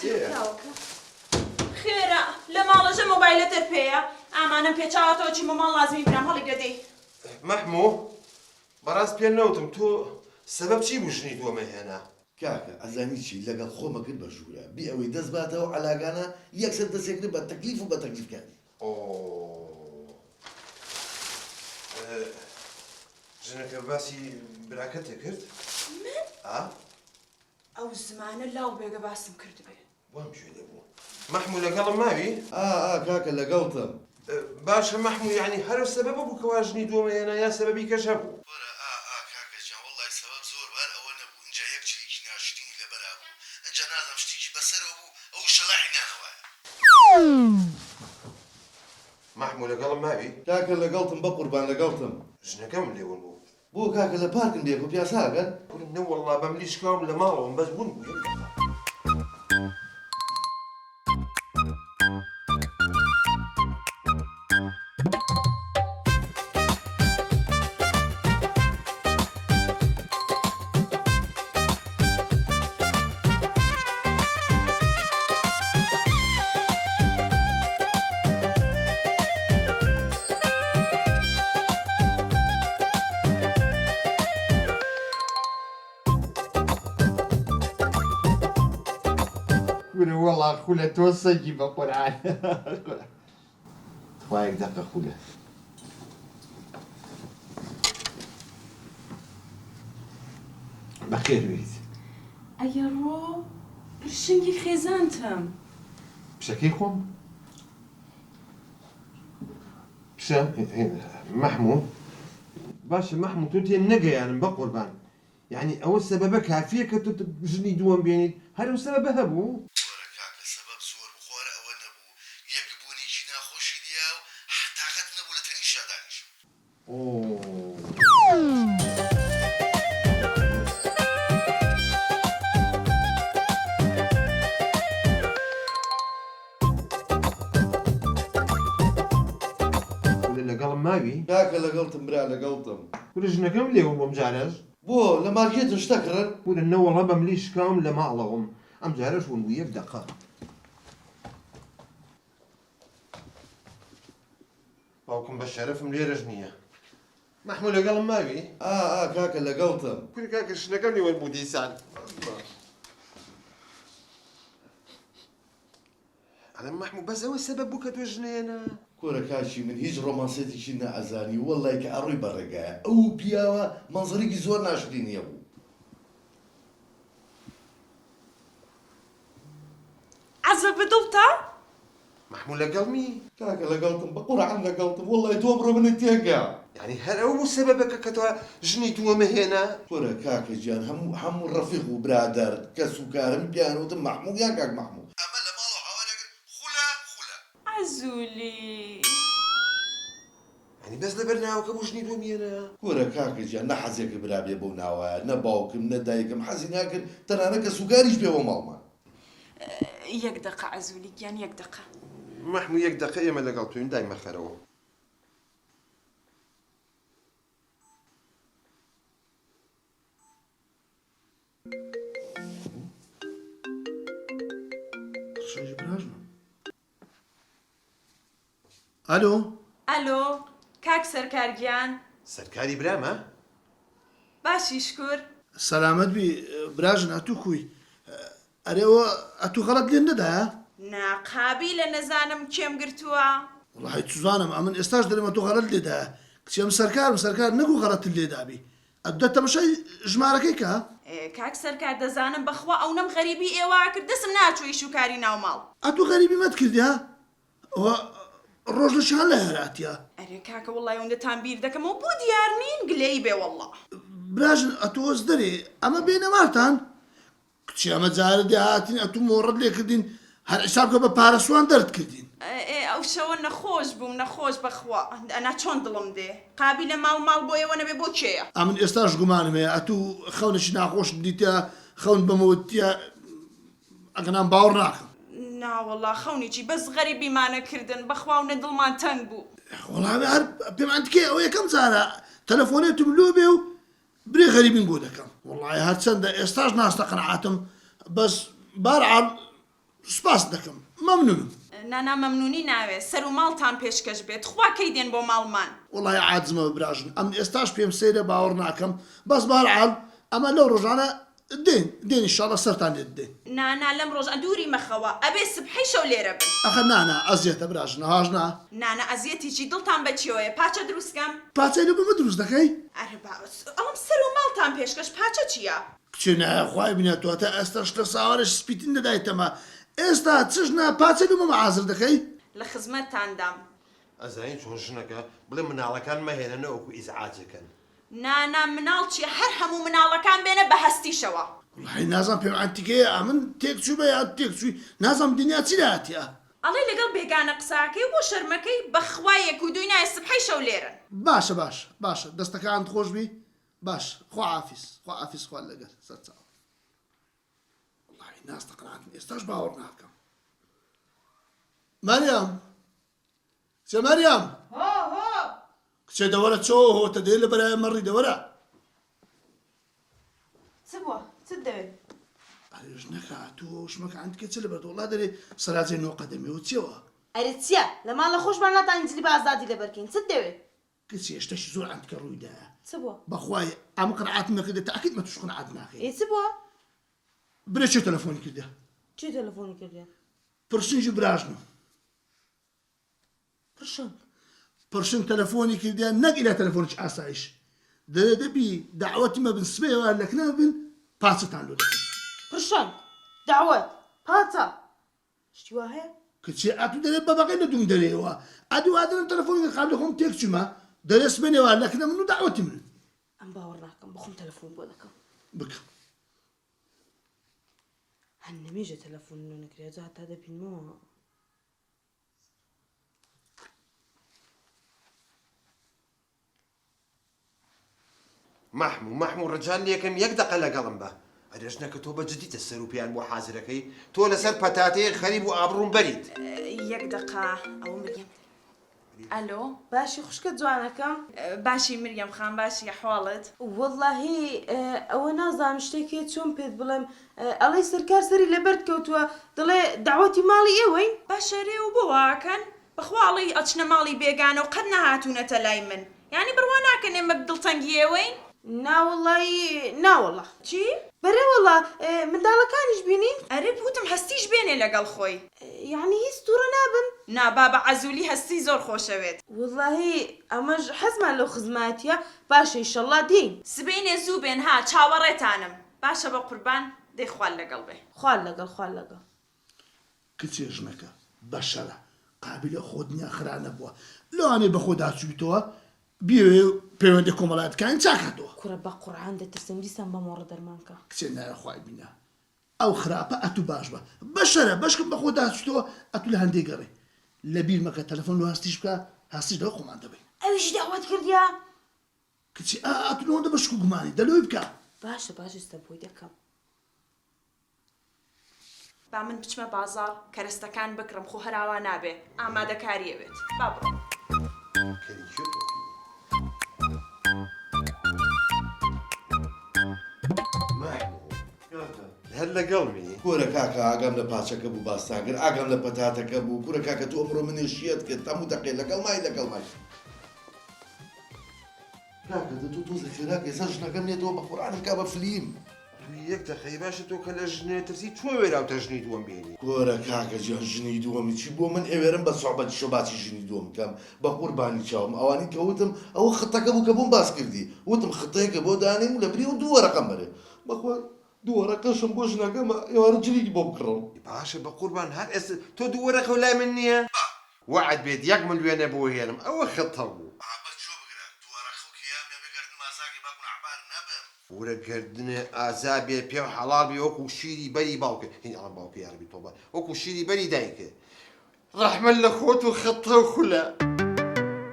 پیاوەکە. خێرە لە ماڵەژە مۆبایلە تر پێیە ئامانم پێچاوەتەوە چیمە ماڵ لازمی برام هەڵیگرە دەی. مەحموو بەڕاست پێ نەوتم تۆ سەبەب چی بوو ژنی دووەمە هێنا؟ کاکە ئەزانی چی لەگەڵ خۆمە کرد بە ژوورا بی ئەوەی دەست باتەوە عەلاگانە یەکسەر دەسێ کرد بە تەکلیف و بە تەکلیف کاری. ئۆ ژنەکە باسی براکەت کرد؟ من؟ ئا؟ ئەو زمانە لاو بێگە باسم کردبێ. وام گوێ لێ بوو. مەحموو لەگەڵم ماوی؟ ئا ئا کاکە لەگەڵتم. باشە مەحموو یەعنی هەر ئەو سەبەبە بوو کەوا ژنی دووەمە هێنا یا سەبەبی کەش هەبوو؟ کورە ئا ئا کاکە گیان وەڵای سەبەب زۆر بوو هەر ئەوە نەبوو ئینجا یەک جلیکی ناشرینی لەبەرا بوو ئینجا نازانم شتیکی بەسەرەوە بوو ئەو شەلاحی نانەوایە. مەحموو لەگەڵم ماوی؟ کاکە لەگەڵتم بەقوربان لەگەڵتم. ژنەکەم لێ ون بوو. بۆ کاکە لە پارکن بێکەوە پیاسە ئەکەن؟ کورە نەوەڵڵا بەملی شکاوم لە ماڵەوەم بەس ون بوو یەک دەقە. کورە وەڵا خولە تۆ سەگی بە قورعان. تخوا یەک دەقە خولە. بەخێر بێیت. ئەیەڕۆ پرشنگی خێزانتم. پشەکەی خۆم؟ پشە مەحموو باشە مەحموو تۆ تێ نەگەیانم بەقوربان یانی ئەوە سەبەبە کافیە کە تۆ ژنی دووەم بێنیت هەر ئەو سەبەبە هەبوو؟ وەرە کاکە سەبەب زۆر بوو خۆ هەر ئەوە نەبوو یەک بۆنێکی ناخۆشی دیا و هەر تاقەتم نەبوو لە تەنیشیا دانیشم. کورە لەگەڵم ماوی؟ کاکە لەگەڵتم برا لەگەڵتم. کورە ژنەکەم لێوە بوو ئەمجارەش. بۆ لە مارکێتن شتە کڕن؟ کورە نەوەڵا بەملی شکاوم لە ماڵەوەم ئەمجارەش ون بوو یەک دەقە. باوکم بە شەرەفم لێرەش نییە. مەحموو لەگەڵم ماوی؟ ئا ئا کاکە لەگەڵتم. کورە کاکە ژنەکەم لێ ون بوو دیسان. ئەڵێم مەحموو بەس ئەوە سەبەب بوو کە تۆ ژنێنە؟ کورە کاکی من هیچ ڕۆمانسێتیکی نە ئەزانی وەڵای کە ئەڕۆی بە ڕێگایە ئەو پیاوە مەنزەرێکی زۆر ناشرینی هەبوو. عەزە بە دڵتە؟ مەحموو لەگەڵمی؟ کاکە لەگەڵتم بە قورعان لەگەڵتم وەڵای تۆ ئەمڕۆ منت تێکا. یانی هەر ئەو بوو سەبەبەکە کە تۆ ژنی دووەمە هێنا؟ کورە کاکە گیان هەموو هەموو ڕەفیق و برادەر کەس و کارم پێیان وتم مەحموو یان کاک مەحموو. ئەمە لە ماڵەوە هاواری ئەکرد خولە خولە. عەزولی. یانی بەس لەبەر ناوەکە بوو ژنی دووەمی هێنا؟ کورە کاکە گیان نە حەزێکە برا بێ بەو ناوایە نە باوکم نە دایکم حەزی ناکرد تەنانەت کەس و کاریش بێ بۆ ماڵمان. یەک دەقە عەزولی گیان یەک دەقە. مەحموو یەک دەقە ئێمە لەگەڵ تۆین دای مەخەرەوە. ئەلۆ. ئەلۆ کاک سەرکار گیان. سەرکاری برامە؟ باشی شکور. سەلامەت بی براژن ئەتوو کوی ئەرێ ئەوە ئەتوو غەڵەت لێم نەدایە؟ نا قابیلە نەزانم کێم گرتووە. وەڵاهی چوزانم ئەمن ئێستاش دەرێم ئەتوو غەڵەت لێ دایە کچی ئەمن سەرکارم سەرکار نەگوو غەڵەتت لێ دابی ئەتوو دە تەمەشای ژمارەکەی کە. ئێ کاک سەرکار دەزانم بەخوا ئەونەم غەریبی ئێوە ئەکرد دەسم ناچوو ئیش و کاری ناو ماڵ. ئەتوو غەریبی مەت کردیا ئەوە ڕۆژ لە شان لە هەراتیا. ئەرێ کاکە وەڵای ئەوەندەتان بیر دەکەمەوە بۆ دیار نین گلەیی بێ وەڵا. براژن ئەتوو ئۆز دەرێ ئەمە بێنە مارتان کچی ئەمە جارە دێ هاتین ئەتوو مۆڕت لێ کردین هەر عیساب کە بە پارەسوان دەرت کردین. ئێ ئەو شەوە نەخۆش بووم نەخۆش بەخوا ئەنا چۆن دڵم دێ قابیلە ماڵ ماڵ بۆ ئێوە نەبێ بۆ کێیە. ئەمن ئێستاش گومانم هەیە ئەتوو خەونێکی ناخۆشت دیتە خەون بەمەوە تیا ئەگەنام باوەڕ ناکەم. ناوەڵا خەونی چی بەس غەریبیمانە کردن بەخوا و نە دڵمان تەنگ بوو. وەڵا هەر پێمان تکێ ئەوە یەکەم جارە تەلەفۆنێتم لۆ بێ و برێ غەریبیم بۆ دەکەم. وەڵای هەرچەندە ئێستاش ناستە قەناعەتم بەس بارعال. سوپاست دەکەم مەمنونم. نانا مەمنونی ناوێ سەر و ماڵتان پێشکەش بێ تخوا کەی دێن بۆ ماڵمان. وەڵای عاجزمە براژن ئەمن ئێستاش پێم سەیرە باوەڕ ناکەم بەس بەهەرحاڵ ئەمە لەو ڕۆژانە دێن دێن ئیشاڵا سەرتان لێ ددەین. نانا لەم ڕۆژ دووری مەخەوە ئەبێ سبحەی شەو لێرە بن. ئەخە نانا ئەزیەتە براژن هاژ نا. نانا ئەزیەتی چی دڵتان بە چیەوەیە پاچە دروست کەم؟ پاچەی لە بۆ من دروست دەکەی؟ ئەرێ با ئەڵێم سەر و ماڵتان پێشکەش پاچە چیە؟ کچێ نایە خوای بنە تۆ تا ئێستاش لە ساوارش سپیتن دەدایتەمە ئێستا چش نا پاچە لۆ مەمە حازر دەکەی؟ لە خزمەتتاندام. ئەزانی چۆن ژنەکە بڵێ مناڵەکان مەهێنە نەوەکو ئیزعاجەکەن. نانا مناڵ چیە هەر هەموو مناڵەکان بێنە بە هەستیشەوە. وەڵاهی نازانم پێم عەنتیکەیە ئەمن تێک چوومە یا تێک چووی نازانم دنیا چی لەهاتیە. ئەڵێ لەگەڵ بێگانە قسەئەکەی و بۆ شەرمەکەی بەخوا یەک و دووی نایە سبحەی شەو لێرەن. باشە باشە باشە دەستەکانت خۆش بی باش خواحافیز خواحافیز خوا لەگەر سەرچاوم وەڵاهی ناستەقنعەتم ئێستاش باوەڕ ناکەم مەریەم کچێ مەریەم هۆ هۆ کچێ دەوەرە چۆ هۆ تە دێ لە بەرایە مەڕی دەوەرە چ بووە چت دەوێت ئەرێ ژنەکە تۆ شمەکە عەندکە چ لەبەر وەڵا دەرێ سەراجێ نۆ قەدەمێ و چێوە ئەرێ چییە لە ماڵە خۆشمان ناتوانین جلی بە ئازادی لەبەرکەین چت دەوێت کچێ شتەکی زۆر عەندکە ڕووی دایە چ بووە بەخوای ئەم قنعاتم نەکردە تاکید مە توش قنعات ناکەی ئێ چ بووە برێ چێ تەلەفۆنی کردە چێ تەلەفۆنی کردە پرشنگی براژنم پرشنگ پرشنگ تەلەفۆنی کردە نەک ئیلا تەلەفۆنێکی ئاسایش دەرێ دەبی دەعوەتی مەبن سبەیەوە لەکنە بن پاچەتان لۆ دەکەن. پرشنگ دەعوەت پاچە شتی وا هەیە؟ کچێ ئەتوو دەرێ بەبەغەی لە دووم دەرێەوە ئەدوو ئادەرم تەلەفۆنی کرد قابلی خۆم تێک چوومە دەرێ سبەینێوە لەکنە من و دەعوەتی منن. ئەم باوەڕ ناکەم بەخۆم تەلەفۆن بۆ دەکەم. بکە. هەر نەمێژە تەلەفۆنم لۆ نەکرێ جا هەتا دەبینمەوە. مەحموو مەحموو ڕجال لێکەم یەک دەقە لەگەڵم بە. ئەرێ ژنەکە تۆ بە جدیتە سەر و پێیان بۆ حازرەکەی تۆ لەسەر پەتاتەیەک خەریب و ئابڕووم بەریت. یەک دەقە ئەوە مریەم ئەلۆ. باشی خوشکە جوانەکەم. باشی مریەم خان باشی ئەحواڵت. وەڵاهی ئەوە نازانم شتێک هەیە چۆن پێت بڵێم ئەڵێی سەرکار سەری لە بەرد کەوتووە دەڵێ دەعوەتی ماڵی ئێوەین. باشە رێ و بۆ وا ئەکەن بەخوا ئەڵێی ئەچنە ماڵی بێگانە و قەت نەهاتوونەتە لای من یانی بڕوا ناکەن ئێمە دڵتەنگی ئێوەین؟ ناوەڵایی ناوەڵا. چی؟ بەرێ وەڵا منداڵەکانیش بینین. ئەرێ وتم هەستیش بێنێ لەگەڵ خۆی. یەعنی هیچ توڕە نابن؟ نا بابە عەزولی هەستی زۆر خۆشەوێت. وەڵاهی ئەمەش حەزمان لەو خزمایەتیە باشە ئیشەڵا دێین. سبەینێ زوو بێن ها چاوەڕێتانم. باشە بەقوربان دەی خوات لەگەڵ بێ. خوات لەگەڵ خوات لەگەڵ. کچێ ژنەکە بەشەرە قابیلە خۆ دنیا خرا نەبووە لەوانەیە بەخۆ داچوویتەوە بیەوێ پەیوەندی کۆمەڵایەتەکانی چاکاتەوە. کوڕە بەقوڕعان دەترسم دیسان بە مۆڕە دەرمان کە. کچێ ناوێ خوای بینا ئەو خراپە ئەتوو باش بە بەشەرە بەشکم بەخۆ داچوویتەوە ئەتوو لە هەندێ گەڕێ لەبیر مەکە تەلەفۆن لۆ هەستیش بکە هەستیش لەوە خۆمان دەبەین. ئەویشی دەعوەت کردیە؟ کچێ ئا ئەتوو لەوەندە بە شک و گومانی دە لۆی بکە. باشە باشە ئێستا بۆی دەکەم. با من بچمە بازاڕ کەرەستەکان بکڕم خۆ هەراوا نابێ ئامادەکاری ئەوێت با بڕۆم. کەری کێ تۆ؟ هەر لەگەڵمی؟ کورە کاکە ئاگام لە پاچەکە بوو باستان کرد ئاگام لە پەتاتەکە بوو کورە کاکە تۆ ئەمڕۆ منێ شێت کرد هەموو دەقێ لەگەڵ مای لەگەڵ مای کاکە دە تۆ تۆزێ خێراکە ئێستا ژنەکەم نێتەوە بە قورئانم کا بە فلیم. دوی یەک دەقەی باشە تۆ کە لە ژنێ ترسی چۆن وێراوتە ژنی دووەم بێنی. کورە کاکە گیان ژنی دووەمی چی بۆ من ئەوێرم بە سوعبەتی شۆ باسی ژنی دووەم بکەم بەقوربانی چاوم ئەوانی کە وتم ئەوە خطەکە بوو کە بۆم باس کردی وتم خطەیەکە بۆ دانێم و لەبری ئەو دوو وەرەقەم بەرێ بەخوا دوو وەرەقەشم بۆ ژنەکەمە ئێوارە جلیکی بۆ بکڕم. باشە بەقوربان هەر ئێستا تۆ دوو وەرەقەو لای من نیە؟ وەعد بێت یەک ملیۆنە بۆ هێنم ئەوە خطە بوو. ئا بەس جۆ بگرە دووارە خەڵکی یامی ئەبێ گەردنم ئازاکەی با گوناحبار نەبم. ورە گەردنێ ئازا بێ پێو حەڵاڵ بێ وەکو شیری بەری باوکێ هین ئەڵێم باوکێ یارەبی تۆبە وەکو شیری بەری دایکێ ڕەحمەت لە خۆت و خطە و خولە.